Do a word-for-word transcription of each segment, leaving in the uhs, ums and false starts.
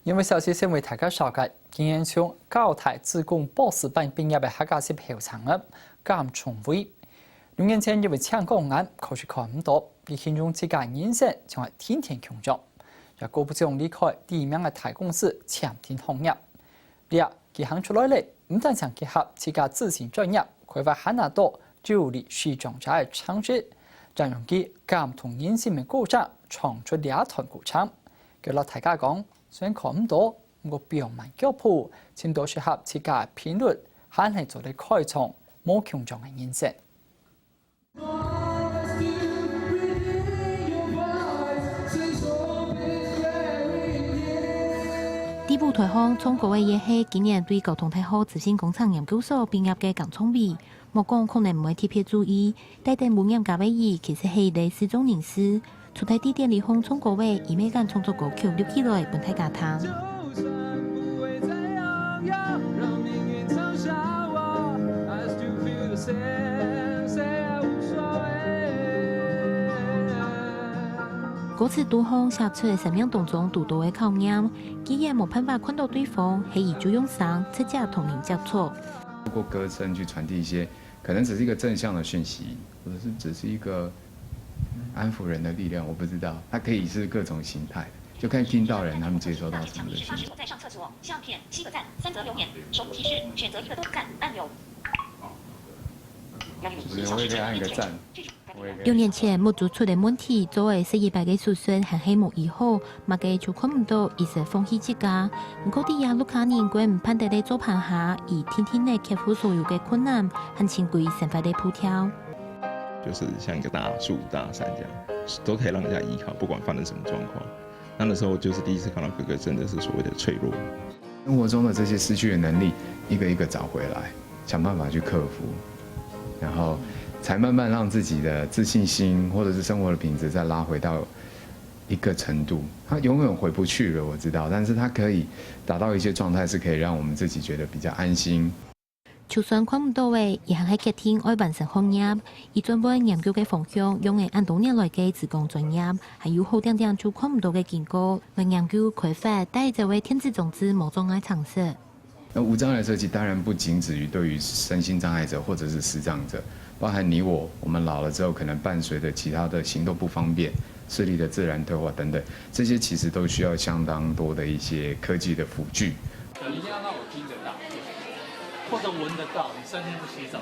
因為消息先為大家紹介，今年從交大資工博士班畢業个客家籍後生人甘崇威。六年前因為青光眼，可惜看毋到，佢形容自家人生像係天天共樣，也顧不上離開知名个大公司潛艇行業。這佢行出來了，毋單淨結合自家自身專業，開發還較多就業視障者个產業，正讓佢感動人心个故事，唱出這段故事。佢摎大家講，雖然看毋到，毋過放慢腳步，尋到適合自家个頻率，還係做得開創無共樣个人生。 在舞台項唱歌个也係今年對高雄大學資訊工程研究所畢業个甘崇威。莫講可能毋會特別注意，戴等烏眼鏡个佢其實係一個視障人士。除忒在典禮項唱歌个，佢乜敢創作歌曲錄起來分大家聽。 歌詞肚項寫出生命當中堵到个考驗，既然無辦法看到對方，係佢就用聲直接同人接觸。透過歌聲去傳遞一些，可能只是一個正向的訊息，或者是只是一個安撫人的力量，我不知道，它可以是各種形態的，就看聽到人他們接收到什麼的訊息。在上廁所，相片，七个赞，三则留言，手机提示，选择一个都赞按钮。我也可以按一个赞。 六年前，目珠出了問題，做了十一擺个手術，還係無醫好，麼个就看毋到，一直放棄自家。毋過，在這屋下人摎毋盼得个做伴下，佢定定仔克服所有个困難，還尋歸生活个步調。就是像一個大樹、大山這樣，都可以讓人家依靠，不管發生什麼狀況。那那時候就是第一次看到哥哥真的是所謂的脆弱。生活中的這些失去的能力，一個一個找回來，想辦法去克服，然後才慢慢讓自己的自信心或者是生活的品質再拉回到一個程度。它永遠回不去了，我知道，但是它可以達到一些狀態，是可以讓我們自己覺得比較安心。 就算看毋到了，佢還係決定愛完成學業。佢轉換研究个方向，用了恁多年來个資工專業，還有好定定就看毋到个經過，來研究開發帶走个電子裝置無障礙程式。那無障礙設計當然不僅止於對於身心障礙者或者是視障者，包含你我，我們老了之後可能伴隨著其他的行動不方便、視力的自然退化等等，這些其實都需要相當多的一些科技的輔具。一定要讓我聽得到，或者聞得到，你身體不洗手。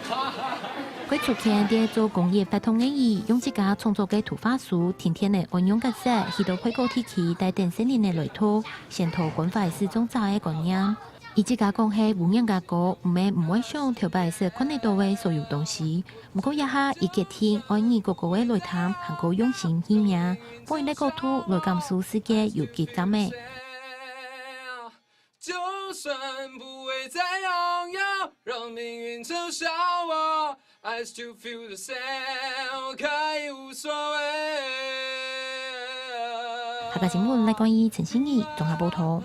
佢出現在做公益活動个佢，用自家創作个圖畫書，定定仔愛用角色，去到背包地區，帶等細人仔來讀，宣導關懷視障者个觀念。佢自家講係烏眼鏡哥，毋係毋會想頭擺時看得到个所有東西。毋過這下佢決定愛耳哥哥个來聽，還過用心去摸，放一個角度來感受世界有幾站仔。 就算不會再擁有，讓命運嘲笑我，I still feel the same，可以無所謂。客家新聞，賴冠宇、陳信義綜合報導。